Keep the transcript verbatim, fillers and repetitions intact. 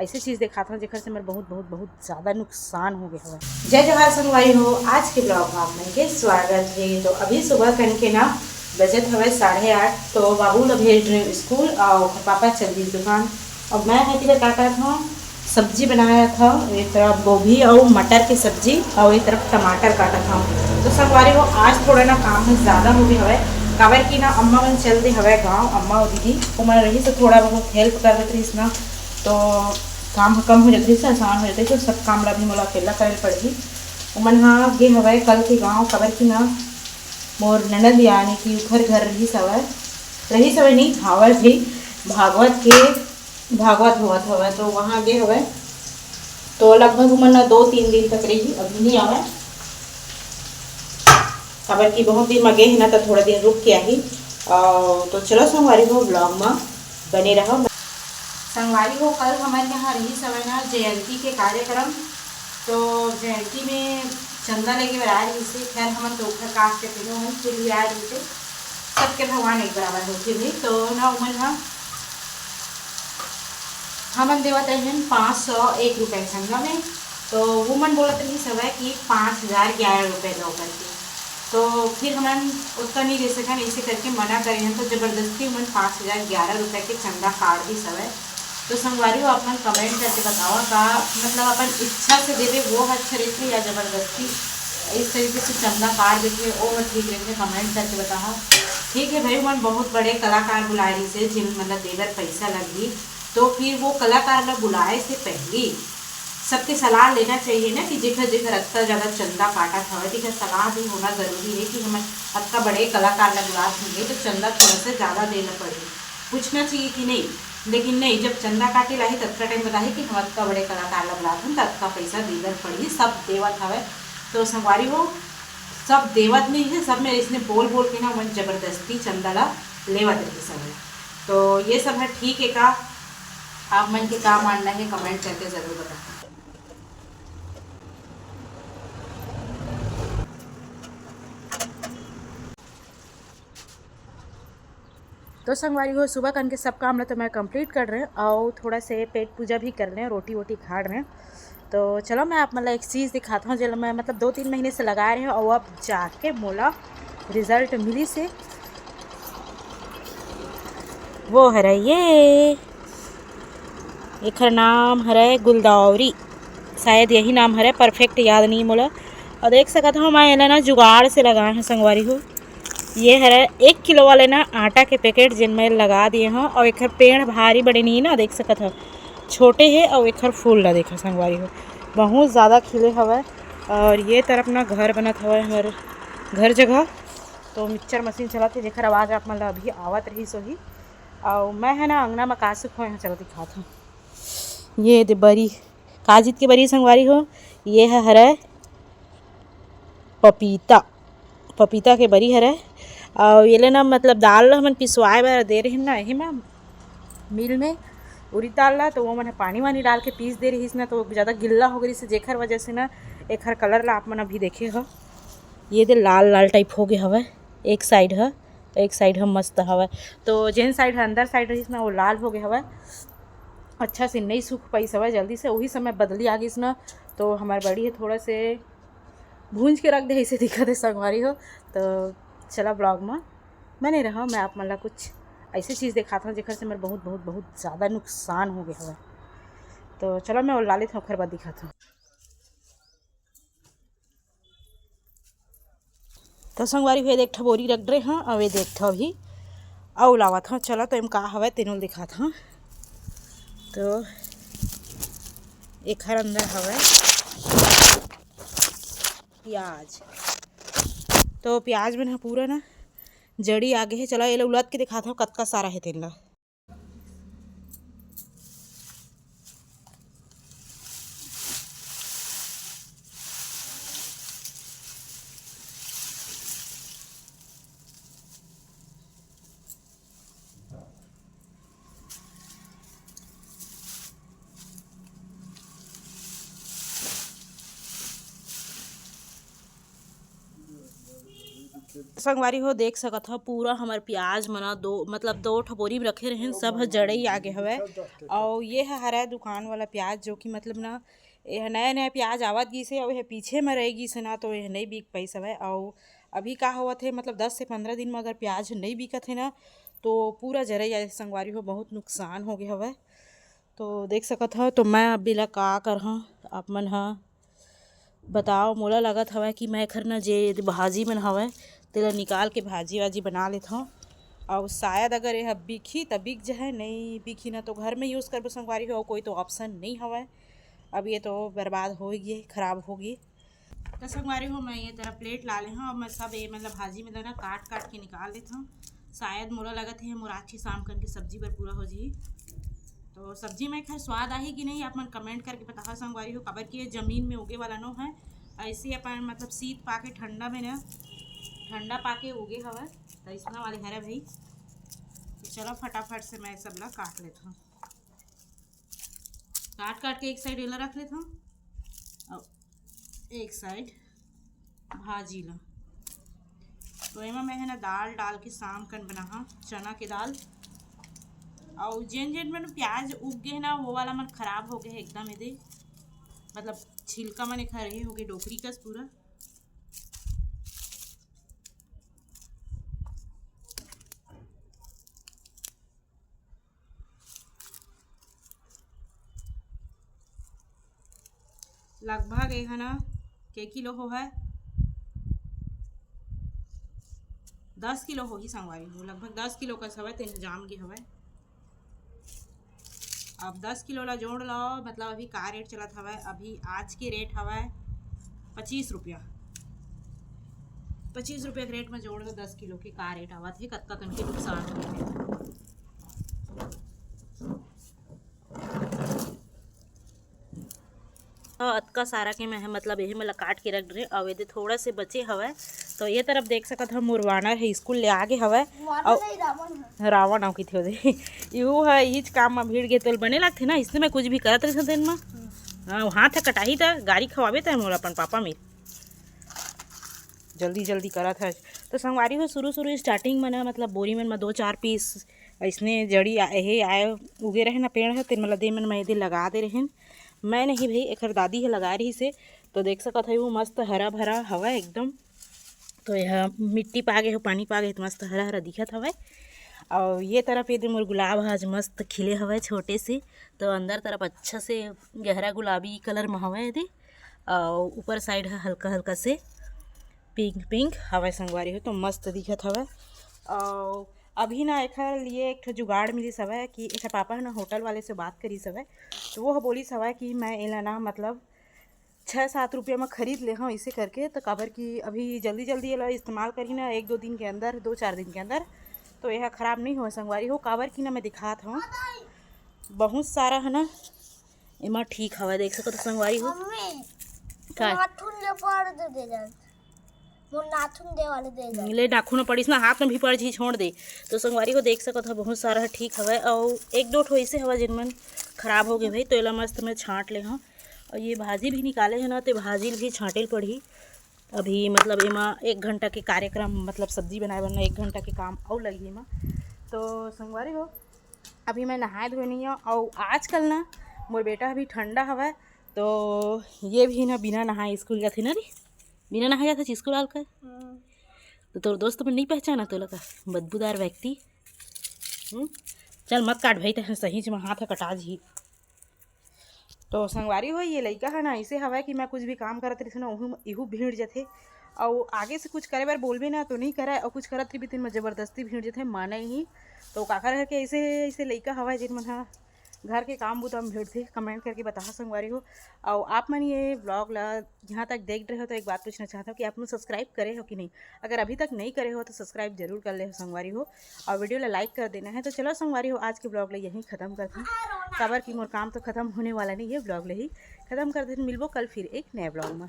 ऐसे चीज दिखात हूँ जेकर से मेरे बहुत बहुत बहुत ज्यादा नुकसान हो गया हवय। जय जोहार संगवारी हो, आज के ब्लॉग में आप मन के स्वागत है। तो अभी सुबह कन के ना बजत हवय साढ़े आठ, तो बाबू ला भेज रहे स्कूल और पापा चल दी दुकान। और मैं है कि का करत हूँ, सब्जी बनाया था, एक तरफ गोभी और मटर की सब्जी और एक तरफ टमाटर काटा था। तो संगवारी हो, आज थोड़ा ना काम है ज्यादा हो गया हवय, काबर कि ना अम्मा मन चल दे हवय गाँव, अम्मा और दीदी ओमन रही से थोड़ा बहुत हेल्प कर देते रहिस ना, तो काम ह कम हो जाथे, से आसान हो जाथे, तो सब काम ला भी मोला अकेला करे ल पड़ही। ओमन ह गे हवय कल के गाँव, काबर कि ना मोर ननद यानी कि उखर घर रहिस हवय, रहिस हवय नहीं, हावय भी, भागवत के, भागवत होवत हवय, तो वहाँ गे हवय। तो लगभग ओमन ना दो तीन दिन तक रही, अभी नहीं आवय, काबर कि बहुत दिन में गे है ना, तो थोड़ा दिन रुक के आही। और तो चलो संगवारी हो, ब्लॉग में बने रहो। संगवारी हो, कल हमर यहाँ रहिस हवय ना जयंती के कार्यक्रम, तो जयंती में चंदा लेके बर आए रहिस हे। खैर, हमन तो ऊपर कास्ट के थे, हमन फिर भी आए रहिस हे। सबके भगवान एक बराबर होथे भाई, तो ना ओमन ह हमन देवत रहेन पाँच सौ एक रुपये संगा में, तो वो मन बोलत रहिस हवय कि पाँच हजार ग्यारह रुपये दो करके। तो फिर हमन ओतना नहीं दे सकन, ऐसे करके मना करे हन, तो जबरदस्ती हमन पाँच हजार ग्यारह रुपये के चंदा काट दिस हवय। तो संगवारी हो, आप मन कमेंट करके बताओ का, मतलब अपन इच्छा से देवे वो अच्छा रहथे या जबरदस्ती इस तरीके से चंदा काट देथे वो ह ठीक रहथे? कमेंट करके बताओ। ठीक है भाई, मन बहुत बड़े कलाकार बुलाए रहिस हे, जिन मतलब देवर पैसा लगही, तो फिर वो कलाकार ला बुलाए से पहली सबके सलाह लेना चाहिए ना कि जेकर जेकर अतना ज्यादा चंदा काटत हवय, तेकर सलाह भी होना जरूरी है कि हमन अतना बड़े कलाकार ला बुलात हन तो चंदा थोड़ा सा ज्यादा देना पड़ही, पूछना चाहिए कि नहीं। लेकिन नहीं, जब चंदा काटे लाही ततका टाइम बताही कि हम अतका बड़े कलाकार ला बुलात हन, त अतका पैसा देबर पड़ही, सब देवत हवय। तो संगवारी हो, सब देवत नहीं है, सब में इसने बोल बोल के ना मन जबरदस्ती चंदा ला लेवत रही सब। तो ये सब है ठीक है का? आप मन के का मानना है, कमेंट करके जरूर बताओ। तो संगवारी हो, सुबह कन के सब काम ला तो मैं कंप्लीट कर रहे हूँ और थोड़ा से पेट पूजा भी कर रहे हैं, रोटी वोटी खा रहे हैं। तो चलो, मैं आप मतलब एक चीज़ दिखाता हूँ, जो मैं मतलब दो तीन महीने से लगा रहे हूँ और अब जाके मोला रिजल्ट मिली से। वो हरे ये, एखर नाम हरे गुलदावरी, शायद यही नाम हरे, परफेक्ट याद नहीं मोला। और देख सकत हो, मैं एला ना जुगाड़ से लगाए हूँ संगवारी हो। ये हरे एक किलो वाले ना आटा के पैकेट, जिन में लगा दिए हूँ। और एखर पेड़ भारी बड़े नहीं ना, देख सकत हो, छोटे है। और एखर फूल ला देखो संगवारी हो, बहुत ज़्यादा खिले हवय। और ये तरफ ना घर बनत हवय हमर घर जगह, तो मिक्सचर मशीन चलत हे, जेखर आवाज़ आप मन ला अभी आवत रहिस होही। अउ मैं है ना अंगना में का सुखोए हूँ, चलो दिखात हूँ। ये दे बरी, काजित के बरी संगवारी हो, ये है हरे पपीता, पपीता के बरी हरे। अउ ये ले ना मतलब दाल ला हमन पिसवाए बर दे रहे ना, यही में मिल में उरी दाल ला, तो वो मन पानी वानी डाल के पीस दे रहिस ना, तो ज़्यादा गिल्ला हो गई, जेखर वजह से ना एखर कलर ला आप मन अभी देखे हो, ये दे लाल लाल टाइप हो गए हवय एक साइड ह, एक साइड ह मस्त हवय। तो जेन साइड ह अंदर साइड रहिस ना, वो लाल हो गए हवय, अच्छा से नहीं सूख पाइस हवय जल्दी से। वही समय बदली आ गइस ना, तो हमार बड़ी है थोड़ा से भूंज के रख दे, ऐसे दिखत है संगवारी हो। तो चला ब्लॉग में बने रहो, मैं आप मन ला कुछ ऐसे चीज़ दिखाता हूँ जेकर से मेरे बहुत बहुत बहुत ज़्यादा नुकसान हो गया हवय। तो चलो मैं ओला लेत हूँ, ओखर बाद दिखाता हूँ। तो संगवारी हो, ये देख ठो बोरी रख डरे हाँ, अउ ये देख ठो अभी अउ लावत हाँ। चला तो एम का हवय तेनो ल दिखात हाँ। तो एखर अंदर हवय प्याज। तो प्याज मन ह पूरा ना जड़ी आगे हे। चला ये ला उलद के दिखात हव कतका सारा हे तेन ला। संगवारी हो, देख सकत हो, पूरा हमर प्याज मन ह दो, मतलब, दो ठो बोरी में रखे रहेन, सब ह जड़ई आगे हवय। अउ ये ह हरय दुकान वाला प्याज, जो कि, मतलब ना, ये ह नया नया प्याज आवत गिस हे, अउ ये पीछे म रह गिस हे ना, तो ये नई बिक पाइस हवय। अउ अभी का होवत हे, मतलब, दस से पंद्रह दिन में अगर प्याज नई बिकत हे ना, तो पूरा जरई जाथे संगवारी हो, बहुत नुकसान हो गे हवय। तो देख सकत हव, तो मैं अब एला का करहूँ, आप मन ह बताओ। मोला लगत हवय कि मैं एखर न जे भाजी मन हवय, तेला निकाल के भाजी वाजी बना लेथव। अउ शायद अगर ये ह बिकही, त बिक जाए, नई बिकही ना, तो घर में use करबो संगवारी हो, कोई तो option नई हवय। अब ये तो बर्बाद हो गे, खराब हो गे। तो संगवारी हो, मैं ये तरह plate ला ले हूँ। अब मैं सब ये, मतलब, भाजी में ना काट काट के निकाल लेत हूँ। शायद मोला लगत हे, मोर आज के शाम कन के सब्जी बर पूरा हो जाही। तो सब्जी में खैर स्वाद आही कि नहीं, आप मन comment करके बताहा संगवारी हो, काबर कि ये जमीन में उगे वाला नो है। ऐसे अपन, मतलब, शीत पाके ठंडा में ना, ठंडा पाके उगे हवय। तो इसना वाले हरा भाई, तो चलो फटाफट से मैं सब ला काट लेता हूँ। काट काट के एक side एला रख लेत हूँ। अब एक side भाजी ला। तो एमा मैं है ना दाल डाल के शाम कन बनाहा, चना के दाल। अउ जेन जेन मन प्याज उग गे ना, वो वाला मन खराब हो गे हे एकदम। एदे, मतलब, छिलका मन एखर ये हो गे डोकरी कस पूरा। लगभग ये ह ना के किलो हो है, दस किलो होही संगवारी हो, लगभग दस किलो कस हवय, तेन जाम गे हवय। अब दस किलो ला जोड़ लो, मतलब, अभी का rate चलत हवय? अभी आज के rate हवय पच्चीस रुपया। पच्चीस रुपया के rate में जोड़ लो, दस किलो के का rate आवत हे, कतका कन के नुकसान हो गे। हाँ, अतका सारा के मैं ह, मतलब, एहे मन ला काट के रख डरे, अउ एदे थोड़ा से बचे हवय। तो ये तरफ देख सकत हव, मोर वानर हे, स्कूल ले आगे हवय। वानर अउ नहीं, रावण है। रावण अउ किथे दे। इहू ह इहीच काम म भिड़ गे, तोल बने लगथे ना, इसने मैं कुछ भी करत रहिथंव दिन म। हाँ, हाथ ह कटाही त गारी खवाबे त मोर अपन पापा मेर। जल्दी जल्दी करत हस। तो संगवारी हो, शुरू शुरू starting में ना, मतलब, बोरी मन में दो चार piece अइसने जड़ी आ-, हे आए, उगे रहे ना पेड़ ह, तेन मन ला दे मन में एदे लगा दे रहेन। मैं नहीं भाई, एखर दादी ह लगा रही से। तो देख सकत हव, वो मस्त हरा भरा हवय एकदम। तो यह मिट्टी पागे हो, पानी पागे हो, तो मस्त हरा हरा दिखत हवय। और ये तरफ एदे मोर गुलाब ह आज मस्त खिले हवय छोटे से। तो अंदर तरफ अच्छा से गहरा गुलाबी colour में हवय एदे, और ऊपर side ह हल्का हल्का से pink pink हवय संगवारी हो, तो मस्त दिखत हवय। और अभी ना एखर लिए एक ठो जुगाड़ मिलिस हवय कि एखर पापा ह ना होटल वाले से बात करिस हवय, तो वो ह बोलिस हवय कि मैं एला ना, मतलब, छः सात रुपया म खरीद ले हव इसे करके। तो काबर कि अभी जल्दी जल्दी एला इस्तेमाल करही ना, एक दो दिन के अंदर, दो चार दिन के अंदर, तो एहा खराब नहीं होय संगवारी हो। काबर कि ना मैं दिखात हव, बहुत सारा है ना एमा ठीक हवय, देख सकत हो संगवारी हो। मम्मी, का? नाथुन ले पड़ दे दे जान। मोर नाथुन दे वाले दे जान। ले नाखून में पड़िस ना, हाथ में भी पड़ जी, छोड़ दे। तो संगवारी हो देख सकत हो, बहुत सारा ह ठीक हवय, अउ एक दो ठो ऐसे हवय जिन मन खराब हो गए भाई, तो एला मस्त में छांट ले हव। और ये भाजी भी निकाले है ना, तो भाजी भी छांटे ल पड़ही अभी, मतलब एमा एक घंटा के कार्यक्रम, मतलब सब्जी बनाए बर ना एक घंटा के काम अउ लगही एमा। तो संगवारी हो, अभी मैं नहाए धोए नहीं हूँ, और आजकल ना मोर बेटा अभी ठंडा हवय, तो ये भी ना बिना नहाए स्कूल जाथे ना रे, बिना नहाए जाथे स्कूल आल कर। हम्म। तो तोर दोस्त मन नहीं पहचाना तोला का, बदबूदार व्यक्ति। हम्म? चल मत काट भाई, ते सही में हाथ ह कटा जी। तो संगवारी हो, ये लइका ह ना ऐसे हवय कि मैं कुछ भी काम करत रहिस ना, ओहू म इहू भिड़ जथे। अउ आगे से कुछ करे बर बोलबे ना तो नहीं करय, अउ कुछ करत रहिबे तेन म जबरदस्ती भिड़ जथे, माने ही। तो काकर करके ऐसे, ऐसे लइका हवय जेन मन ह घर के काम बूता म भिड़थे, comment करके बताहा संगवारी हो। अउ आप मन ये vlog ला यहाँ तक देख रहे हो तो एक बात पूछना चाहता हूँ कि आप मन subscribe करे हो कि नहीं? अगर अभी तक नहीं करे हो तो subscribe जरूर कर ले हो संगवारी हो, और video ला like कर देना है। तो चलो संगवारी हो, आज के vlog ला यहीं खत्म करते हैं, काबर कि मोर काम तो खत्म होने वाला नहीं है, vlog ला ही खत्म कर देते हैं। मिलबो कल फिर एक नया vlog में।